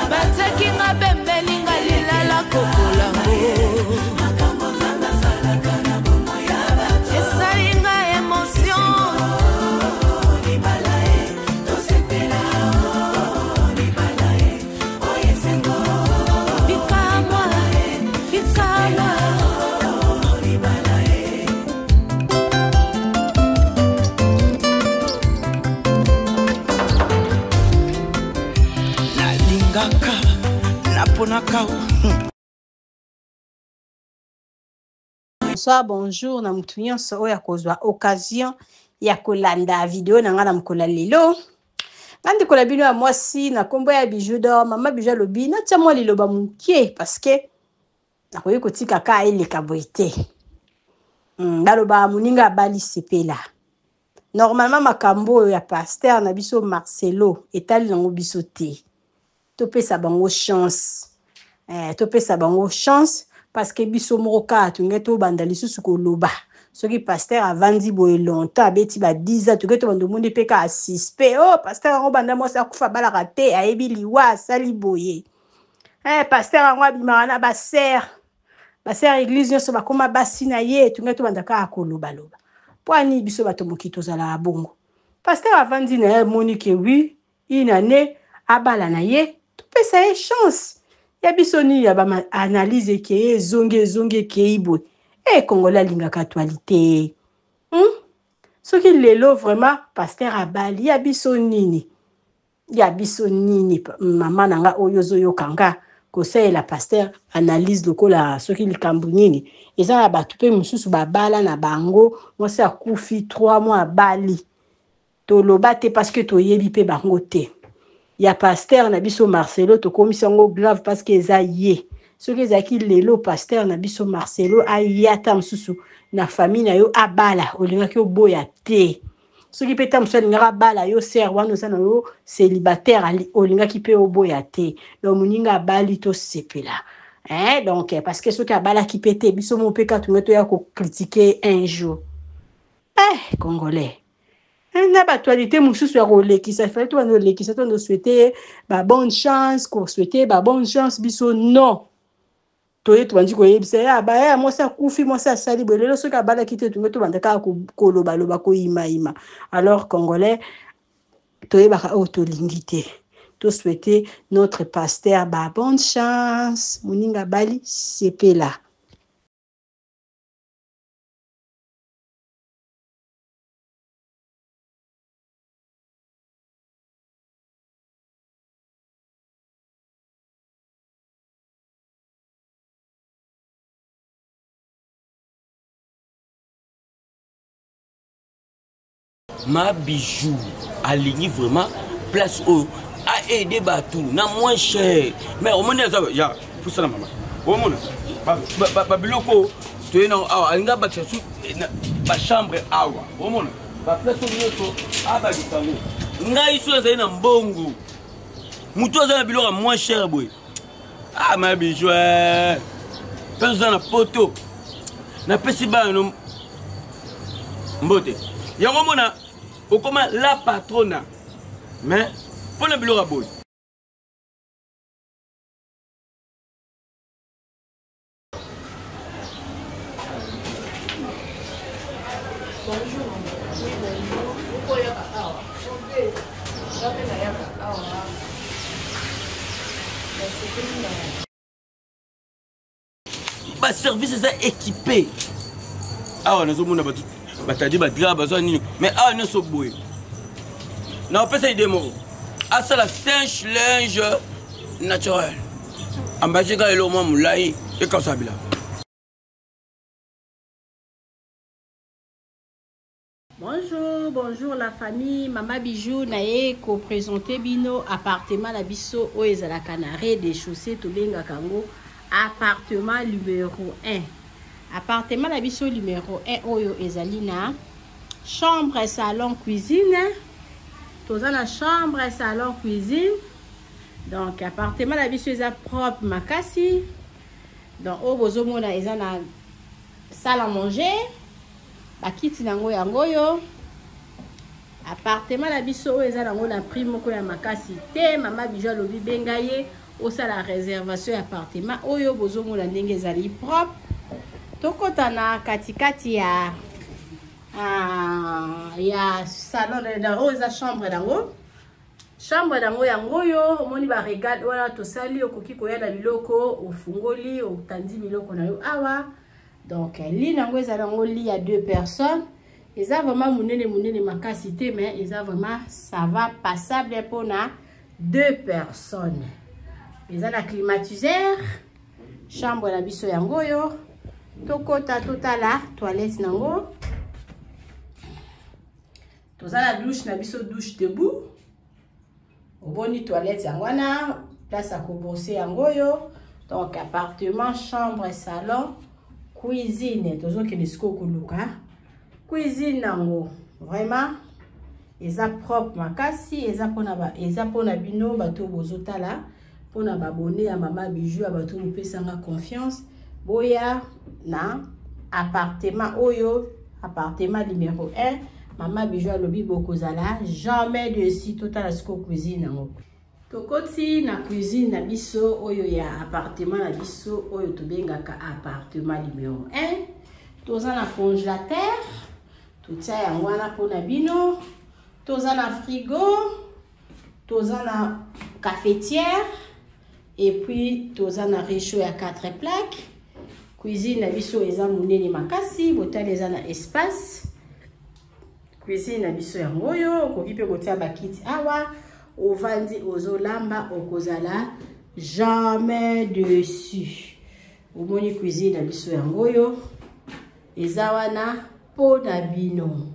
Batiaki nga pembeni nga lilala kokolango. Esali nga emotion. Bikamwa, bikamwa. Nalingaka naponaka. Bonsoir, bonjour na mutu nyonso oyo akozwa occasion ya kolanda video na ngai na mokolo ya lelo. Nga ndeko na bino ya mwasi na nkombo ya Bijou d'Or, mama Bijou alobi natia mwa liloba moke parce que nakoki kotika ka eleka boye te. Baloba moninga abali sepela. Normalement makambo oyo ya pasteur na biso Marcelo etali nango biso te. Topesa bango chance. Topesa bango chance parce que biso moko kaka tolingi tobanda lisusu koloba. Soki pasteur avandi boye longtemps abeti ba 10 ans, tolingi tobanda omoni pe kaka suspect. Oh, pasteur yango banda mwasi akufa abalaka te, ayebi liwa asali boye. Pasteur yango abimaka na ba sœur. Ba sœur église nyonso bakoma basi na ye, tolingi tobanda kaka kolobaloba. Po ani biso bato mokili tozalaka bongo. Pasteur avandi na ye amoni ke oui, une année abala na ye, topesa ye chance. Ya biso nini ya ba analyse ekei ezongi ezongi ekei boye. Congolais alingaka actualité. Soki lelo vraiment pasteur abali ya biso nini? Ya biso nini mama na nga oyo ozoyoka nga kosalela pasteur analyse lokola soki likambo nini? Eza na bato pe mosusu babala na bango, mwasi akufi 3 mois abali. Toloba te parce que toyebi pe bango te. Ya pasteur na biso Marcelo tokomisi yango grave parce que eza ye. Soki ezalaki lelo pasteur na biso Marcelo aya ta mosusu na famille na yo abala, olingaki oboya te. Soki pe ta mosusu alingaka abala yo sœur wana oza na yo célibataire, olingaki pe oboya te. Donc moninga abali tosepela. Hein, donc parce que soki abalaki pe te biso mo pe kaka tolingi toya ko critiquer un jour. Congolais. Na ba actualité mosusu ya kolekisa, il fallait tobanda kolekisa, tobanda souhaiter ba bonne chance, ko souhaiter ba bonne chance biso non. Toye tobandi koyebisa ya ba ya mwasi akufi, mwasi asali boye, lelo soki abalaki te tolingi tobanda kaka kolobaloba, koyimayima. Alors congolais toyebaka oyo tolingi te. To souhaiter notre pasteur ba bonne chance, moninga abali sepela. Ma Bijou alingi vraiment place oyo a aider bato na moins cher. Mais omoni aza ya pusana mama. Omona ba biloko toye na awa alingi abakisa su ba chambre awa. Omona ba place oyo nyonso abakisa yango. Ngai so nazali na mbongo. Moto aza na biloko ya moins cher boye. Ah ma Bijou, mpe oza na poto. Napesi bana no mbote. Yango mona okoma la patrona. Mais mpona biloko ya boye. Bonjour. Oui, bonjour. Pourquoi yaka awa? Ngape na yaka awa. Ba service eza équipé. Awa nazomona bato batadi ba drap bazwa nini, mais awa nyonso boye. Na opesa idée moko. Asala sèche linge naturel. Ambasi ka eloko mwa molai ekausa bilamba. Bonjour, bonjour la famille. Mama Bijou na ye ko présenter bino appartement na biso oyo ezalaka na rez-de-chaussée, tobengaka yango appartement numéro 1. Appartement na biso numéro 1 oyo ezali na chambre, salon, cuisine. Toza na chambre, salon, cuisine. Donc appartement na biso eza propre makasi. Donc oyo bozomona eza na salle à manger. Bakiti nango yango oyo. Appartement na biso oyo eza nango na prix moko ya makasi te. Mama Bijou alobi benga ye. Osala réservation ya appartement oyo. Bozomona ndenge ezali propre. Tokɔta na katikati ya ya salon oyo. Eza chambre nango, chambre nango yango oyo. Omoni baregale wana tosali, okoki koya na biloko, ofungoli, otandi biloko na yo awa. Donc lit nango ezali yango lit ya deux personnes. Eza vraiment monene monene makasi te, mais eza vraiment, ça va, passable mpona deux personnes. Eza na climatiseur. Chambre na biso yango oyo. Tokɔta, totala toilette nango. Toza na douche na biso, douche debout. Oboni toilette yango wana, place ya kobrosser yango oyo. Donc appartement, chambre, salon, cuisine. Tozokende sikoyo koluka cuisine yango. Vraiment eza propre makasi. Eza mpona bino bato bozotala, mpona babone ya Mama Bijou, ya bato bopesanga confiance, boya na appartement oyo, appartement numéro 1. Mama Bijou alobi bokozala jamais déçus. Totala sikoyo cuisine yango. Tokoti na cuisine na biso oyo ya appartement na biso oyo tobengaka appartement numéro 1. Toza na congélateur, totia yango wana mpona bino. Toza na frigo, toza na cafetière et puis toza na réchaud ya 4 plaques. Cuisine na biso eza monene makasi. Botali, eza na espace. Cuisine na biso yango oyo. Okoki mpe kotia bakiti awa, ovandi, ozolamba, okozala jamais déçu. Omoni cuisine na biso yango oyo, eza wana mpo na bino.